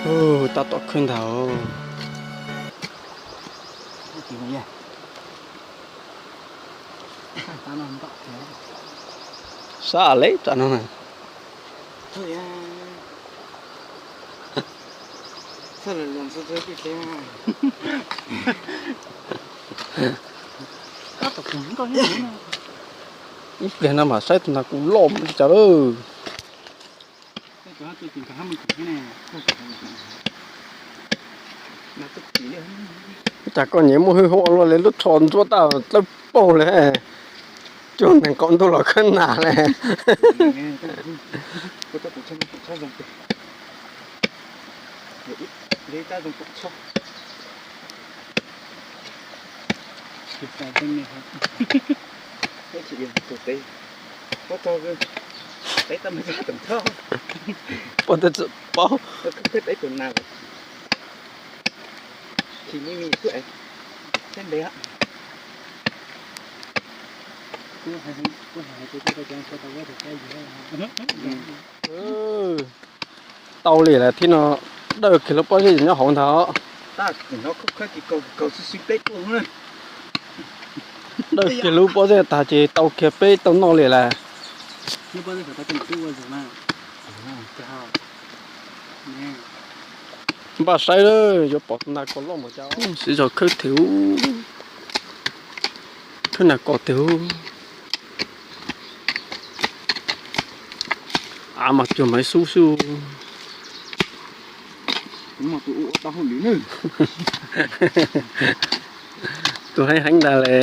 Tab tom khawb ntag. Sab le tam no na. Ib pliag no mas saib tus nas kos loj li cas lawm. Cas koj nyiam muaj hwj huam luaj li, lub tsho ntsuab tag dawb paug li. Cuag neeg qaum ntuj los khawb nas li. Pov tawm tsis paub. Tau li lawm thiab no, dawj kiag lub pob zeb nyob hauv ntag. Dawj kiag lub pob zeb tag ces tau kiag peb tau noj li lawm. Npaj saib yuav pom tus nas kos loj mas cas. Siv zog khawb thiab, khawb nas kos thiab. Av mas cuag mas xub xwb. Tus heev heev ntag le.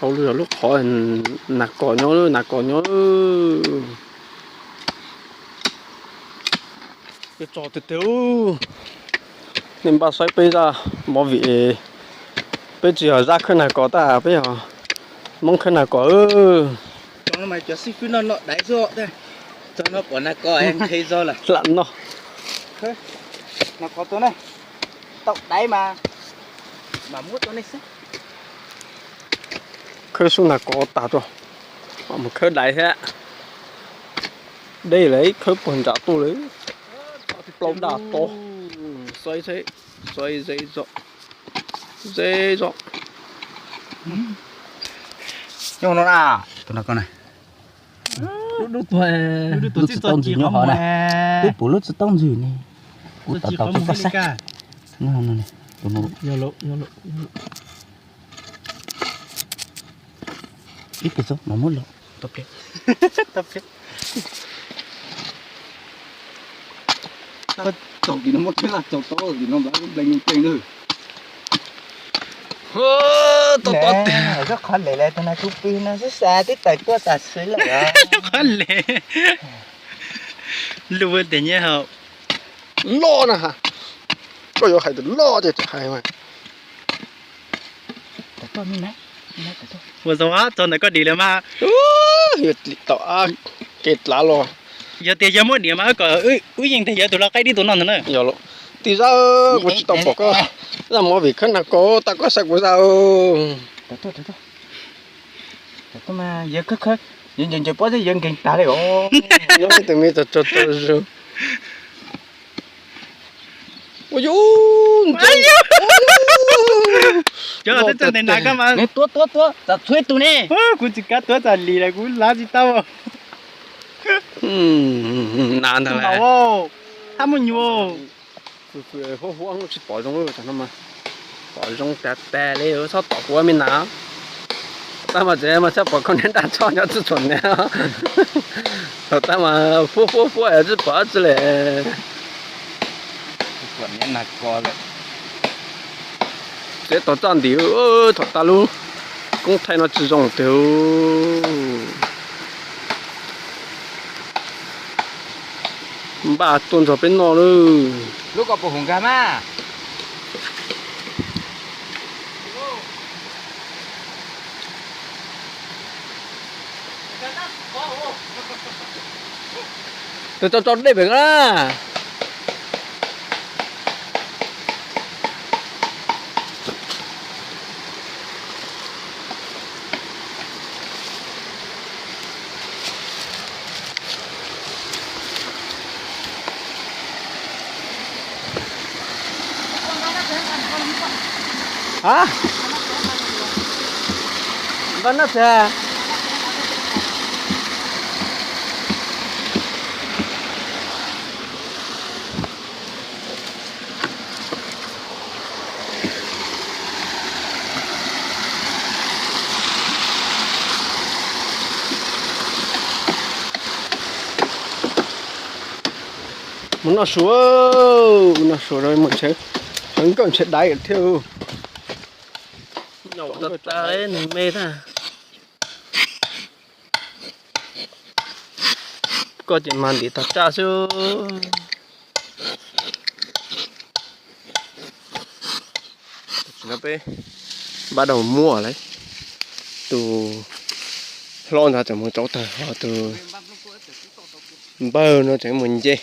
Hauv lub zos lub qhov, nas kos nyob, nas kos nyob. Tso tiag tiag, nej npaj saib peb zaj movie, peb tsis yog zaj khawb nas kos tab, peb yog Hmoob khawb nas kos. Cov xib fwb no noj daiv xwb, txog no pom nas kos nqhis zog lawm. Lam noj. Nas kos tuag na, tau daiv mas, mas muab rau nej xwb. Khawb xub nas kos tag tso, mus khawb daiv thiab. Deb lawm, khawb puag nram tuaj lawm. Plaub daj tod. Xaiv, xaiv ze zog, ze zog. Nyob no na, tus nas kos na. Lub tsis tau ntxwg nyob hov na. Twb pum lub tsis tau ntxwg ne. Kuv tau tau tsis tau saib. Ib pliag xwb mas muab los. Tau kis no muab tsheb laj tsaus tau kis no nplees nplees nplees lawm. Tau tau tiag. Qhov lem lawm tus nas kos pw no xwb xwb twb tawm tuaj tam sim lawm. Qhov lem. Lub tiag nyab hauv. Loj na has. Koj yuav hais tias loj ces hais mas. Ua zoo txog ntawm koj dim lawm mas. Yog tau ab kev dlav los. Yog tias yog muab dim mas kom wb yeej tias yog tus lau qaib dib tus no ntag na. Yog lawm. Tij Zab, kuv tsis tau pom koj zaj movie khawb nas kos tag, koj xa kuv zaj. Yog nce nce pob zeb yog nkeeg tag li os. Nyob ib tug me tso tso tso zoo. Ua yus ntxeev. Cov los twb txog ntev na koj mas. Tuab tuab tuab, tsam txhua ib tug ne. Kuv tsis kav tuab tsam lim lawm kuv lav tsis tau. Nas ntag. Hab muaj nyuam. Huab huab tsis pom zoo, pom zoo tas tas li, txhob tom kuv me nas. Thaum tab mas tseem mas txhob pom koj niag dab txhob nyob txhua txhua niag. Thaum tab mas fuab fuab fuab tsis pom dab tsi li. Tsev tos txaj ntim, thaum tab lub koob thaij no tsis zoo tiag. Npaj tuaj nrog peb noj lawm. Lub ko puas huv nkag mas? Tus tso tso dej pem na. A, npaj noj tag. Mus noj su, noj su rau mus ntshaw, ntshaw nkauj ntshaw daiv thiab. Nws me tag. Koj ces mas ntim tag tsaj xwb. Tam sim no peb npaj dau muab lawm. Tus hlob ntawd tseem mus tsauv tawg, ho tus npawg no tseem mus nce.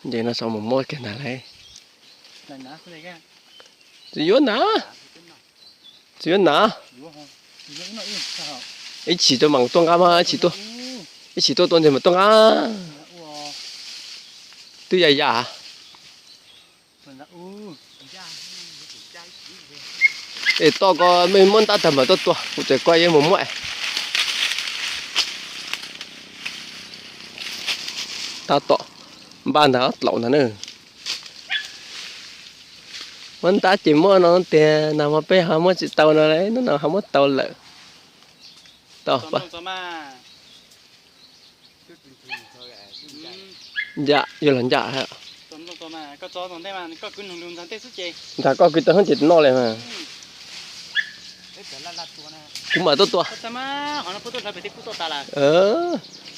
Nce no xav mus muab kiag ntag lauj. Tsis yuav hnav, tsis yuav hnav. Ib chim rau mam tuaj nqa mas, ib chim tuaj, ib chim tuaj tua ntses mas tuaj nqa. Twb yam yam. Es toj ko mej muab ntab tag mam tuaj tua, kuv tseem koj yeej mus muab. Tab tom npaj ntag, tlaus ntag na. Muab ntab ces muab no tiag, nag hmo peb ho muab tsis tau no, hnub no ho muab tau lawm. Tau. Ncaj, yuav los ncaj. Ntag koj kwv tau hnub ces noj li mas. Kuv mam tuaj tua.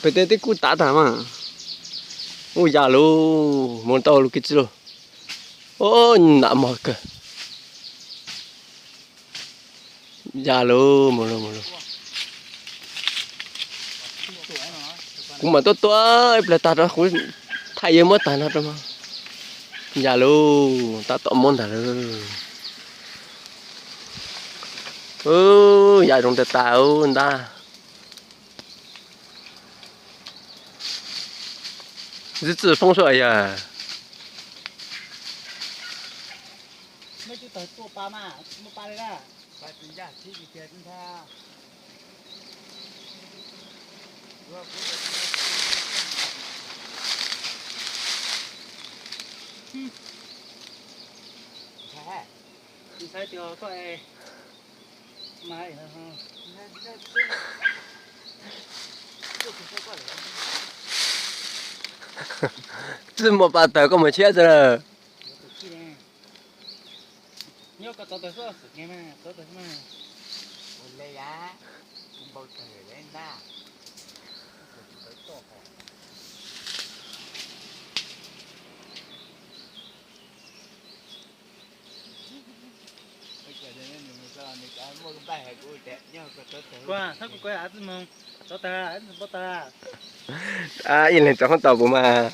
Pem tej teb kub tav tag mas. Ua yam lus mus tau lus kiv tsi lus. Nam mog kawg. Yam lus mus lus mus lus. Kuv mam tuaj tua ib pliag tag rau, kuv thaij yawg muab tag no rau mog. Yam lus tab tom muab ntag lawm. Yam zoo tas tas ntab. Ntxwb txwj foob suab yog. Txij muaj pa tawg koj mus tshiab txog lawm. Ib leeg tso hoob tau kuv mas.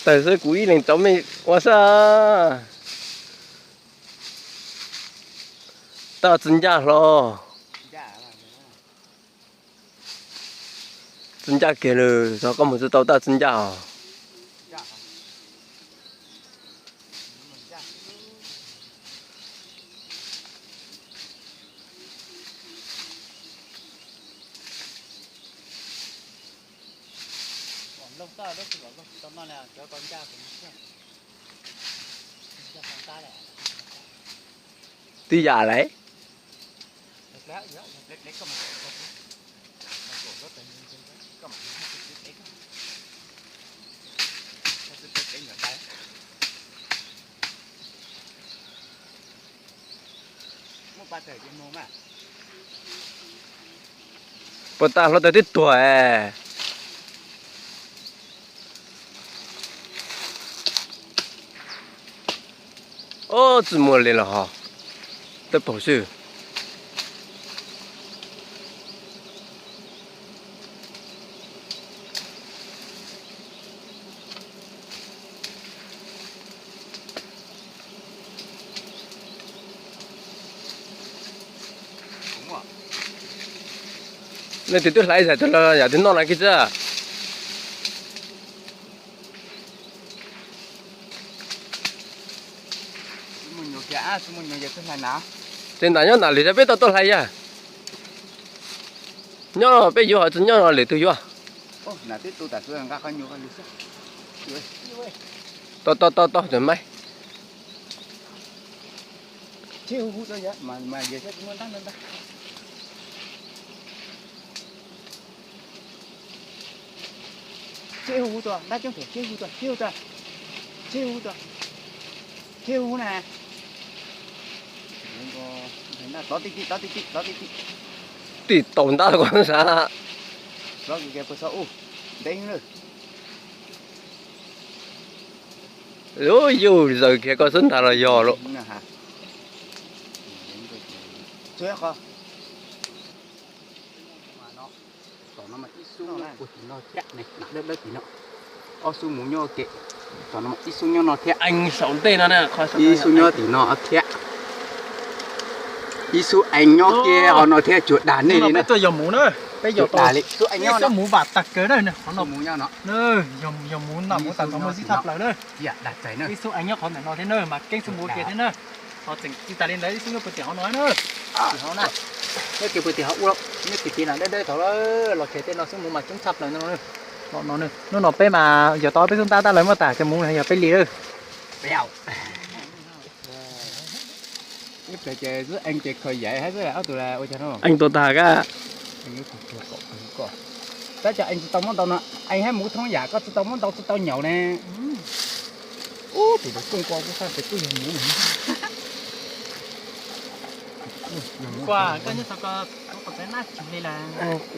Tawg xwb kuv ib leeg tso mej ua xwb. Taj txi ncaj hlo. Txi ncaj kiag lawm, txog koj mus tsis tau taj txi ncaj os. Twb yam lawm. Puas tas hluav taws twb tuag es. Ob, tsis muaj li los ho, tawb paug xwb. Leej twg twb hlais zais tag los yam twg noj no kiag xwb. Ces ntam nyob ntam lwm thiab peb tau tuaj hlais yag. Nyob peb yuav hos tsis nyob no lwm tus yuav. Tau tau tau tau cov maib. Tsib hu tua, ntab coob thiab, tsib hu tua, tsib hu tua, tsib hu tua, tsib hu na. Tov ti ti, tov ti ti, tov ti ti. Tij tau ntab ko sav. Tov kiag kiag puas txhob ub, ntev lawm. Lub yug zaws kiag koj xwb ntag los yog lawm. Tom no mas ib xub ua tim no thiab, dawb dawb tim no. Ob xub muv nyob ua ke. Tom no mas ib xub nyob no thiab. Eev saum ntej no, ib xub nyob tim no thiab. Ib xub eev nyob kiag hauv no thiab, cuag dag nej li na. Peb yog muv na, peb yog tau li xub eev nyob, muv vam tag kawg na. Muv nyob no, yog muv no muv tag nrho muaj zib thaj plaws na. Ib xub eev nyob qhov ntawm no thiab na, mas keeb xub muv kiag thiab na. Ho tseem tsis tas li ntawd, ib xub nyob puag tim hauv no na. Tim hauv na. Nyob kiag puag tim hauv ua, nyob kiag tim no dawb dawb thaum los kiag tej no xub muv mas coob tshaj plaws no. Hnub no peb mas yog tau peb xub ntab tab lawv muab tas cov muv yog peb li lawm. Ib pliag ces xwb eev ces khaws yaim hab xwb ob tug ua cas no. Eev tua tag kab. Tab cov eev tsis tau muab ntau no, eev hab muv thoob yam koj tsis tau muab ntau tsis tau nyaum ne. Ub, tus tau kooj ko kuj sab tes kuj yog muv.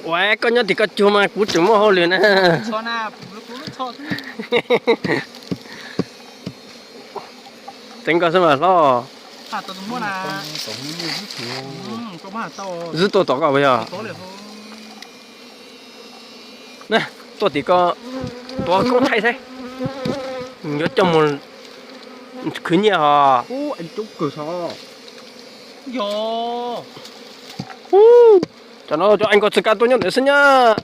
Ua koj nyob tim koj cuag mas kuv tseem muaj hauj lwm na. Tseev koj xwb mas hlob. Zwb tuaj tom koj puas yog? Na, tuaj tim koj, tuav koob thaij saib. Yuav coj mus khwv nyiaj hos. Cov no cov eev ko tsis kav tuaj nyob ntawd xwb nyab.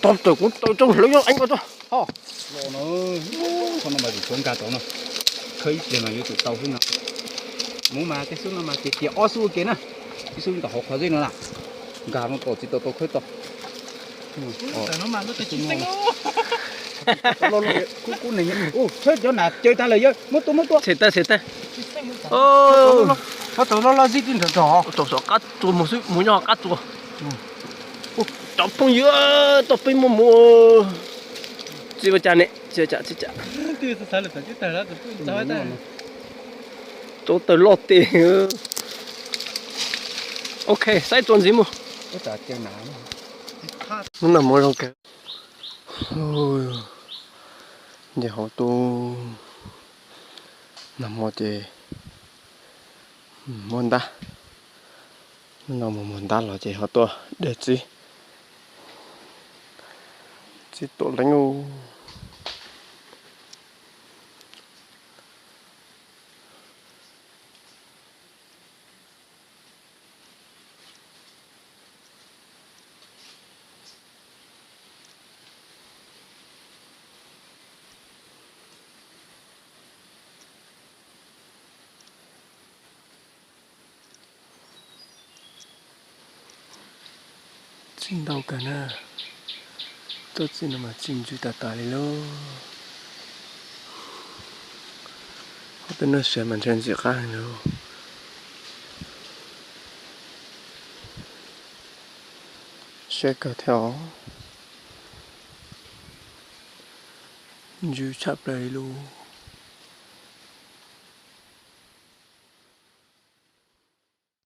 Tog tawm kuv tau tsob hlawv nyob eev ko tso. Ho, los no, qhov no mas tsis tshua nkag tau no. Khawb ib pliag mas yuav tsum tau xwb no. Muv mas tej xub no mas tias tias ob xub ua ke na. Ib xub ntom hauv qhov zeb no na. Nkag no tom tsis tau tau khawb tau. Kub kub neeg, tshawb cov nas caw tag lawm yawg, muab tua muab tua. Tshem tag tshem tag. Ho tau loj loj zib tib nrog nrog. Tom tom qab tsuas mus xwb, mus nyob qab tsuas. Cov phooj ywg, tau peb muaj mus. Tsis ua cas ne, tsis ua cas tsis ua cas. Tau tawg loj tes. Ok, saib txuas ntxiv mus. Hnub no mus zoo kawg. Nce hauv tuaj nag hmo ces muaj ntab. Hnub no mus muag ntab los ces ho tuaj de txib, txib tuaj leeb. Txij ntau kawg na, tuaj txij no mas txij ntswg tas tas li lauj. Ob peb hnub sawv mas ntshe ntxim qab heev lauj. Siab kawg thiab os. Ntswg tshaj plaws li lauj.